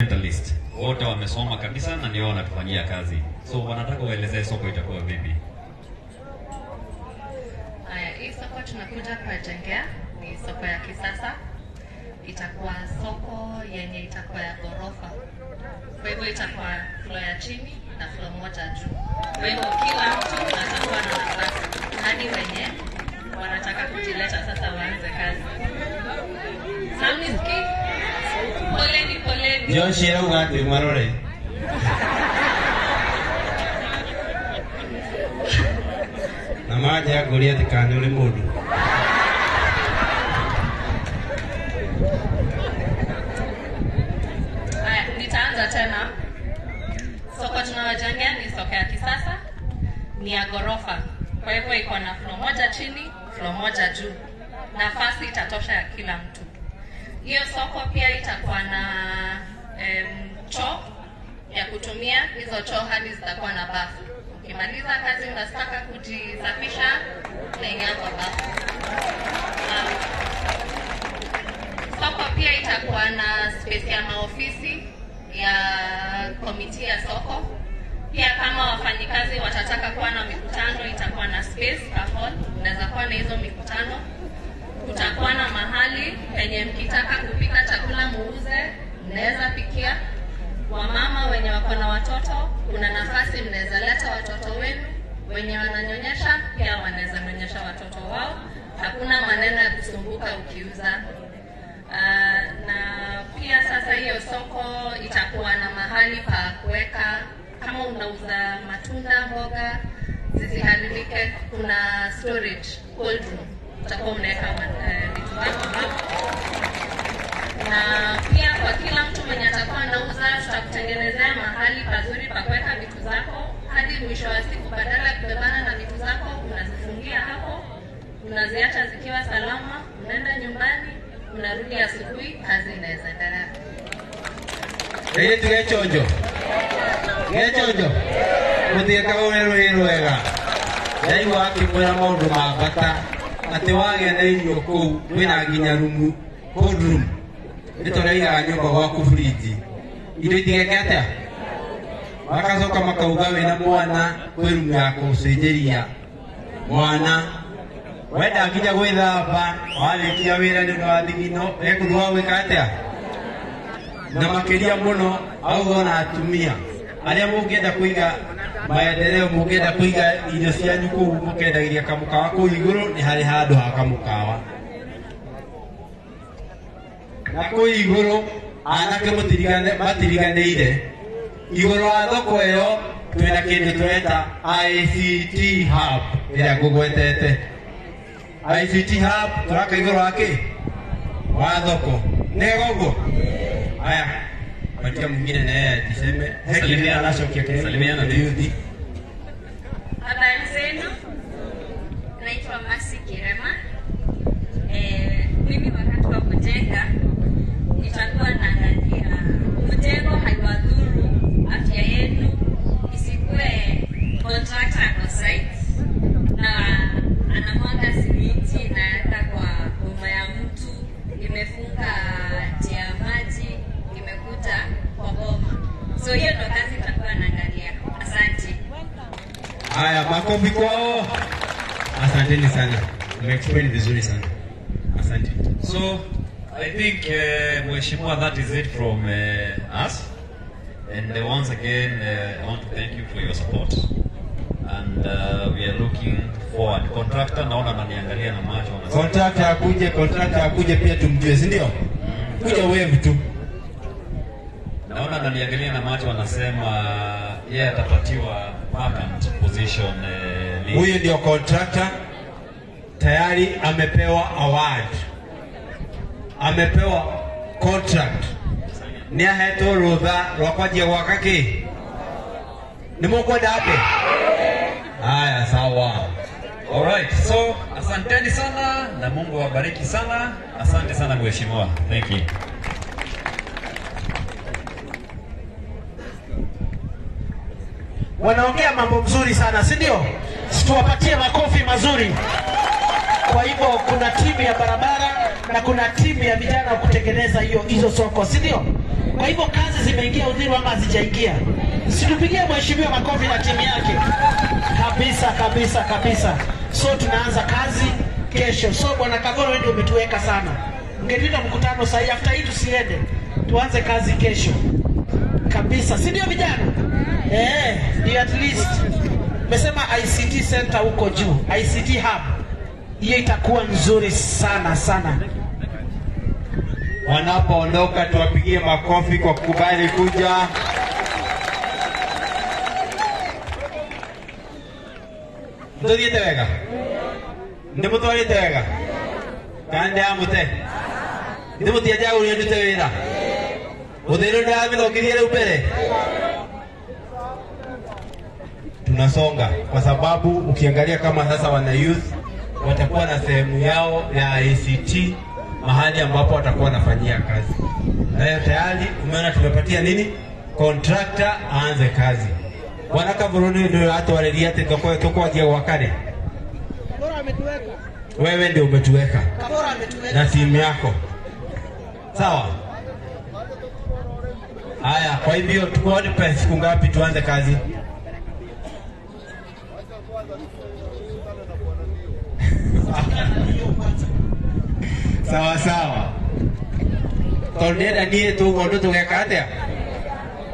Environmentalist wote wamesoma kabisa na ndio wanatufanyia kazi, so wanataka uelezee soko itakuwa vipi. Haya, hii soko tunakuja kuwajengea ni soko ya kisasa. Itakuwa soko yenye itakuwa ya ghorofa, kwa hivyo itakuwa floor ya chini na floor moja juu. Kwa hivyo kila mtu atakuwa na nafasi, hadi wenye wanataka kujileta sasa waanze kazi. Hamnisikii? Poleni, poleni. Joshi arauga atĩ marore. Na manja ngũria atĩ kana nĩ ũrĩ mũndũ. Haya, nitaanza tena. Soko tunawajengea ni soko ya kisasa, ni ya ghorofa. Kwa hivyo iko na floor moja chini, floor moja juu. Nafasi itatosha ya kila mtu. Hiyo soko pia itakuwa na choo ya kutumia. Hizo choo hadi zitakuwa na bafu. Ukimaliza kazi unataka kujisafisha, unaingia kwa bafu. Soko pia itakuwa na space ya maofisi ya committee ya soko. Pia kama wafanyikazi watataka kuwa na mikutano, itakuwa na space ka hall, unaweza kuwa na hizo mikutano. Kutakuwa na mahali penye mkitaka kupika chakula muuze, mnaweza pikia. Wamama wenye wako na watoto, kuna nafasi mnaweza leta watoto wenu. Wenye wananyonyesha pia wanaweza nyonyesha watoto wao. Hakuna maneno ya kusumbuka ukiuza. Na pia sasa hiyo soko itakuwa na mahali pa kuweka, kama unauza matunda, mboga zisiharibike, kuna storage cold room, utakuwa unaweka vitu vyako hapo. Na pia kwa kila mtu mwenye atakuwa anauza, tutakutengenezea mahali pazuri pa kuweka vitu zako hadi mwisho wa siku, badala ya kubebana na vitu zako, unazifungia hapo, unaziacha zikiwa salama, unaenda nyumbani, unarudi asubuhi, kazi inaweza endelea. Airĩtu gechonjo gechonjo mũtiĩkaga ũrĩa rwĩ rwega. Ndaigua akĩmwĩra maũndũ ma bata atĩ wagĩa na irio kũu kwĩna nginya rumu cold room nĩ ta ũrĩa ũigaga nyũmba gwaku fridge, indo itigeke atĩa. Makacoka makauga wĩna mwana kwĩ rumu ya kũcenjeria mwana, wenda nginya gwĩthamba warĩkia wĩra nĩ ũndũ wa thigino ekũndũ wa gwĩka atĩa. Na makĩria mũno auga ona atumia arĩa mũngĩenda kũiga maendeleo, mũngĩenda kũiga irio cianyu kũu mũkendagĩria kamũkawa kũu igũrũ, nĩ harĩ handũ ha kamũkawa. Na kũu igũrũ anake matiriganĩire, igũrũ wa thoko ĩyo twĩna kĩndũ tũreta ICT hub ĩrĩa ngũgwetete. ICT hub tũraka igũrũ wa kĩ? Wa thoko. Nĩ ũguo? Haya, patia mwingine na yeye atiseme. Salimiana. Anachokia kile. Salimiana tu. Youth. Habari zenu, naitwa Masi Kirema. Mimi wakati wa kujenga nitakuwa naangalia mjengo haiwadhuru afya yenu, isikuwe contractor ako site na anamwaga simiti inaenda kwa boma ya mtu, imefunga njia ya maji, imekuja kwa boma. So hiyo ndo kazi nitakuwa naangalia. Asante. Haya, makofi kwao. Asanteni sana. Umeexplain vizuri sana. Asante. So I think Mheshimiwa, that is it from us. And once again, I want to thank you for your support. And we are looking forward. Contractor naona ananiangalia na macho anasema. Contractor akuje pia tumjue, si ndio? Kuja wave tu. Naona ananiangalia na macho anasema yeye atapatiwa vacant position list. Huyu ndio contractor tayari amepewa award. Amepewa contract. Nĩ ahetwo rũtha rwa kwanjia gwaka kĩ? Nĩ mũkwenda atĩ? Haya, sawa. Alright, so asanteni sana na Mungu awabariki sana. Asante sana mheshimiwa. Thank you. Wanaongea mambo mzuri sana, si ndio? Tuwapatie makofi mazuri. Kwa hivyo kuna timu ya barabara na kuna timu ya vijana kutengeneza hizo soko, si ndio? Kwa hivyo kazi zimeingia Uthiru ama hazijaingia? Situpigie mheshimiwa makofi na timu yake. Kabisa kabisa kabisa. So tunaanza kazi kesho. So bwana Kagoro, wewe ndio umetuweka sana. Ungetuita mkutano sasa, after hii tusiende. Tuanze kazi kesho. Kabisa, si ndio vijana? Ndio at least. Umesema ICT center huko juu, ICT hub. Hiyo itakuwa nzuri sana sana. Wanapoondoka tuwapigie makofi kwa kukubali kuja. Mtuthiete wega? Ndimutwarite wega? Kana ndiramute? Ndimutianjagũrire ndute wĩra? Uthiru ndiramĩthũkirie rĩu mbere? Tunasonga kwa sababu ukiangalia kama sasa wana youth watakuwa na sehemu yao ya ICT, mahali ambapo watakuwa wanafanyia kazi. Na tayari umeona tumepatia nini? Contractor aanze kazi. Bwana Kavuruni ndio atwarĩria atĩ thoko tũkwanjia gwaka rĩ. Kabora ametuweka. Wewe ndio umetuweka. Kabora ametuweka. Na timu yako. Sawa? Haya, kwa hivyo tuko siku ngapi tuanze kazi? Sawa sawa. Tondu ndĩrenda niĩ tuguo ũndũ tũgeka atĩa?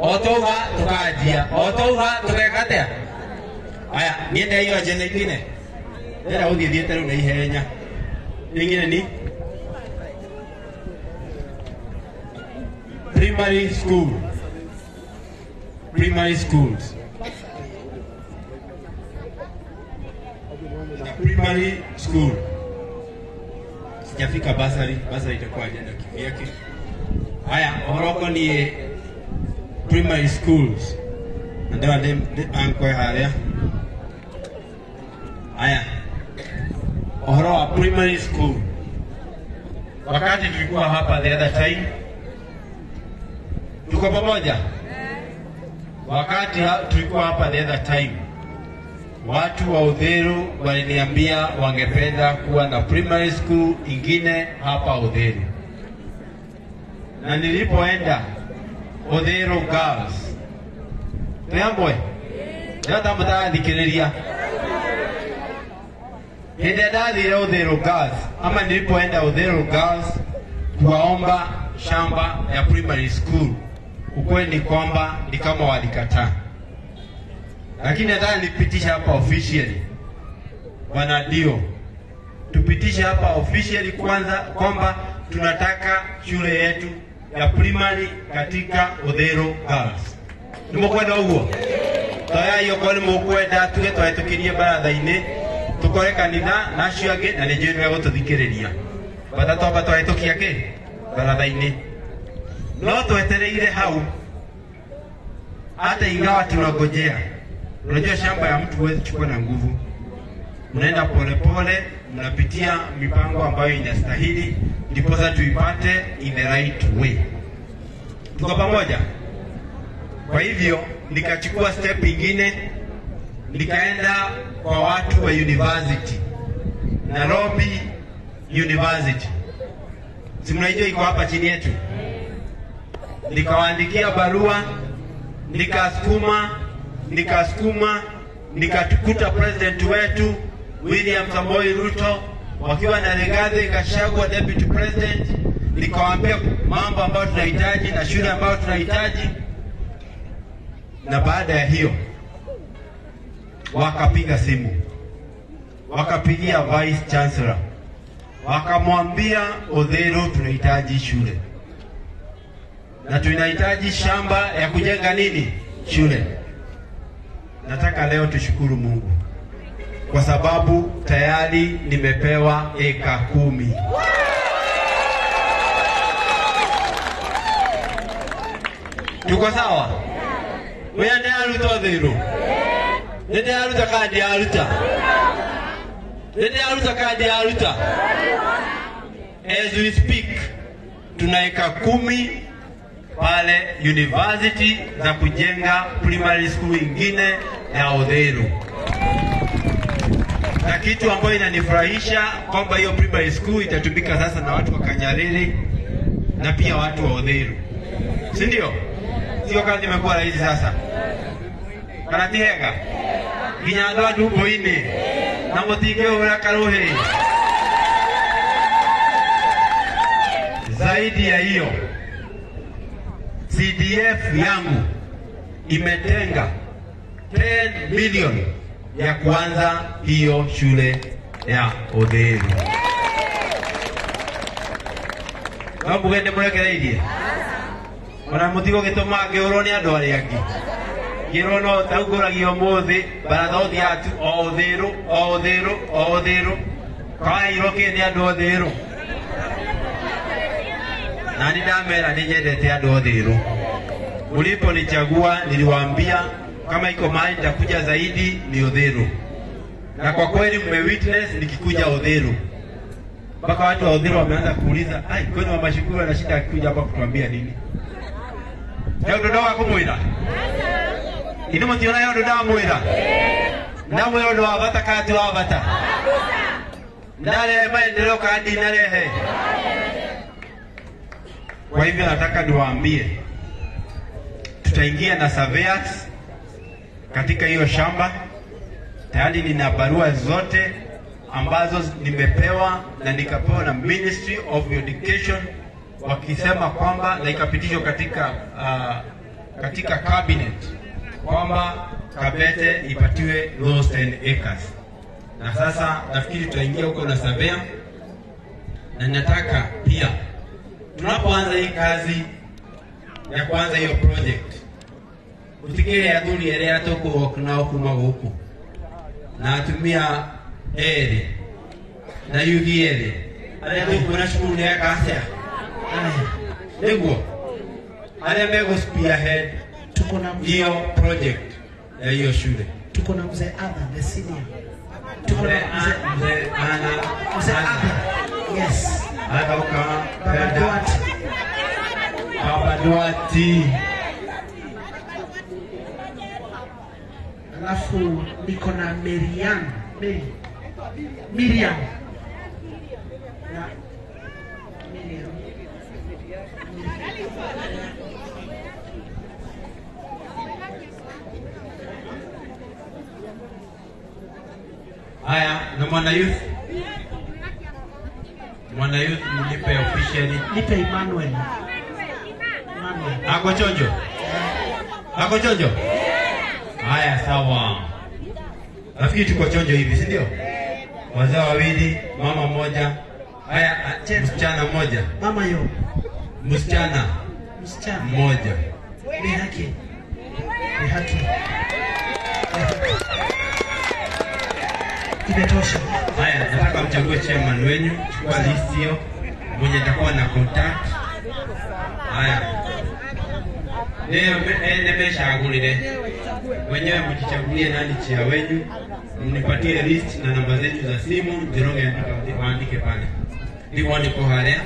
O twauga tũkanjia, o twauga tũgeka atĩa? Aya, niĩ ndĩraigua agenda ingine. Ndĩrenda gũthiĩ thiĩte rĩu na ihenya. Ingine ni primary school. Primary schools. Primary school. Sijafika basari, basari itakuwa agenda kivyake. Haya, oroko ni primary schools. Ndio ndio haria. Haya. Ohoro wa primary school. Wakati tulikuwa hapa the other time, tuko pamoja? Wakati tulikuwa hapa the other time, watu wa Uthiru waliniambia wangependa kuwa na primary school ingine hapa Uthiru. Na nilipoenda Uthiru Girls, tuyambwe ndio mtathikiriria. Hĩndĩ ndathire Uthiru Girls, ama nilipoenda Uthiru Girls kuwaomba shamba ya primary school, ukweli ni kwamba ni kama walikataa. Lakini nataka nipitishe hapa officially. Bwana Dio, tupitishe hapa officially kwanza kwamba tunataka shule yetu ya primary katika Uthiru Girls. Nimukwenda uguo? Toya iyo kwa nimukwenda tuge twahĩtũkirie baratha-inĩ tukore kanitha na acio angĩ na nĩ njũĩ nĩmegũtũthikĩrĩria. Bata twamba twahĩtũkia kĩ? Baratha-inĩ. No twetereire hau hata ingawa tunagojea. Unajua shamba ya mtu huwezi chukua na nguvu. Mnaenda pole pole, mnapitia mipango ambayo inastahili, ndiposa tuipate in the right way. Tuko pamoja? Kwa hivyo nikachukua step ingine, nikaenda kwa watu wa university, Nairobi University. Si mnaijua iko hapa chini yetu? Nikawaandikia barua, nikasukuma, nikatukuta president wetu William Samoei Ruto wakiwa na Rigathi Gachagua deputy president. Nikawaambia mambo ambayo tunahitaji na shule ambayo tunahitaji. Na baada ya hiyo wakapiga simu, wakapigia vice chancellor, wakamwambia Uthiru tunahitaji shule na tunahitaji shamba ya kujenga nini? Shule. Nataka leo tushukuru Mungu kwa sababu tayari nimepewa eka 10. Tuko sawa? Wewe ndiye aruta Uthiru. Ndiye aruta kandi aruta. Ndiye aruta kandi aruta. As we speak, tuna eka 10 pale university za kujenga primary school ingine ya Uthiru. Na kitu ambayo inanifurahisha kwamba hiyo primary school itatumika sasa na watu wa Kanyariri na pia watu wa Uthiru. Si ndio? Sio kazi imekuwa rahisi sasa. Kana ti hega? Nginya andũ a ndumbo-inĩ na mũtingĩhũra karuhi. Zaidi ya hiyo, CDF yangu imetenga 10 million ya kuanza hiyo shule ya Uthiru. No mbuge ndĩmũrekereirie? Ona mũtigũgĩtũma ngĩũrwo nĩ andũ arĩa angĩ. Ngĩrwo no taungũragia ũmũthĩ baratha ũthiaga tu o Uthiru, o Uthiru, o Uthiru. Kawaheirwo kĩ nĩ andũ a Uthiru? Na nĩ ndamera nĩ nyendete andũ a Uthiru. Mliponichagua niliwaambia kama iko mahali nitakuja zaidi ni Uthiru. Na kwa kweli mmewitness nikikuja Uthiru. Mpaka watu wa Uthiru wameanza kuuliza, ai kwani Mama Shukuru anashinda akikuja hapa kutuambia nini? Leo ndo dawa kumwira. Ino mtiona yo ndo dawa mwira. Ndamwira ndo wa bata kati wa bata. Ndale maendeleo kandi nalehe. Kwa hivyo nataka niwaambie tutaingia na surveyors katika hiyo shamba. Tayari nina barua zote ambazo nimepewa na nikapewa na Ministry of Education wakisema kwamba, na ikapitishwa katika cabinet kwamba Kabete ipatiwe those 10 acres. Na sasa nafikiri tutaingia huko na surveyor, na nataka pia tunapoanza hii kazi ya kuanza hiyo project utigire athuri aria tũkũwalk nao kuma gũkũ na atumia erĩ na yuthi erĩ arĩa tũkuona cukuru nĩ eka atĩa nĩguo arĩa megũ spearhead Tuko na hiyo project ya hiyo shule. Tuko na mzee Adha the senior. Tuko na mzee mzee Adha. Yes. Akauka Baba Duarte. Baba Duarte. Alafu niko na Miriam. Miriam. Na Miriam. Haya, na mwana youth. Mwana youth mnipe officially. Nipe Emmanuel. Emmanuel. Ako chonjo? Ako chonjo? Haya, sawa. Nafikiri tuko chonjo hivi, si ndio? Wazee wawili, mama mmoja. Haya, msichana mmoja. Mama yo. Msichana. Msichana mmoja. Ni haki. Ni haki. Imetosha. Haya, nataka mchague chairman wenyu, chukua list hiyo, mwenye atakuwa na contact. Haya. Leo nimeshagulile. Wenyewe mjichagulie nani chia wenyu, mnipatie list na namba zetu za simu, Njoroge waandike pale. Niguo niko haria,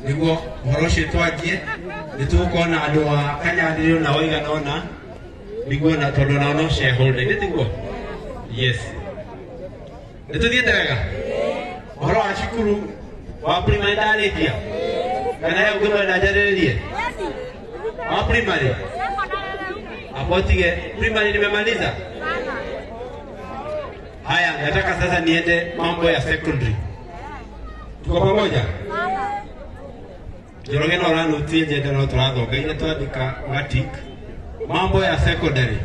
niguo ũhoro ũcio twanjie, nĩtũgũkorwo na andũ a Kanyanĩrĩro na waigana ũna, niguo na tondũ nao no shareholder, nĩ tiguo? Yes. Nĩtũthiĩte wega? Ũhoro wa cukuru wa primary ndarĩkia? Kana he ũngĩ mwenda njarĩrĩrie? Wa primary? Hapo tige primary nimemaliza? Haya, nataka sasa niende mambo ya secondary. Tuko pamoja? Njoroge no ũranutie njenda no tũrathonga ine twandĩka gatik. Mambo ya secondary.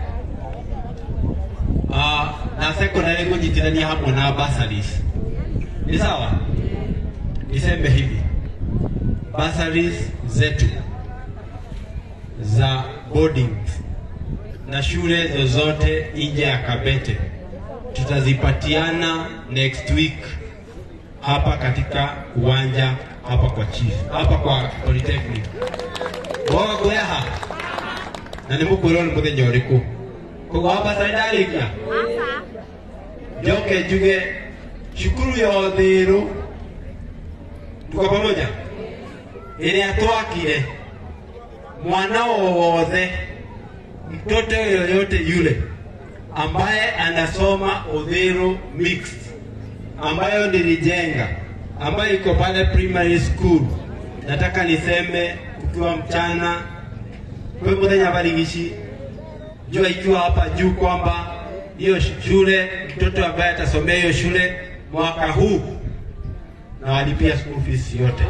Na secondary kujitithania hamwe na bursaries. Ni sawa? Niseme hivi. Bursaries zetu za boardings na shule zozote nje ya Kabete tutazipatiana next week hapa katika uwanja hapa kwa chief, hapa kwa polytechnic. Boga kuyaha na ni mukwirwo ni muthenya uriku. Koguo hapa saidarikia njoke njuge cukuru ya Uthiru tuko pamoja ĩrĩa twakire mwana wothe mtoto yoyote yule ambaye anasoma Uthiru mixed ambayo nilijenga ambayo iko pale primary school, nataka niseme ukiwa mchana Kwi muthenya barigici jua ikiwa hapa juu kwamba hiyo shule, mtoto ambaye atasomea hiyo shule mwaka huu na walipia school fees yote.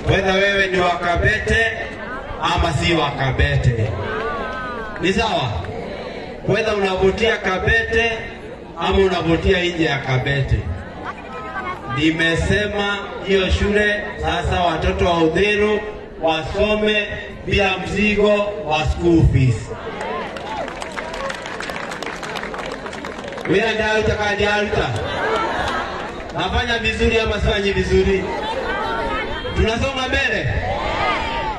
Whether wewe ni wa Kabete ama si wa Kabete, ni sawa. Whether unavutia Kabete ama unavutia nje ya Kabete, nimesema hiyo shule sasa watoto wa Uthiru wasome bila mzigo wa school fees. Wira ndaruta kana ndiaruta? Nafanya vizuri ama sifanyi vizuri? Tunasonga mbele,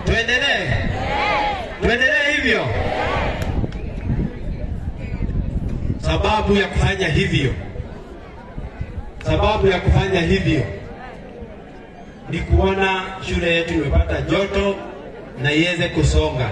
tuendelee, tuendelee hivyo. Sababu ya kufanya hivyo, sababu ya kufanya hivyo ni kuona shule yetu imepata joto na iweze kusonga.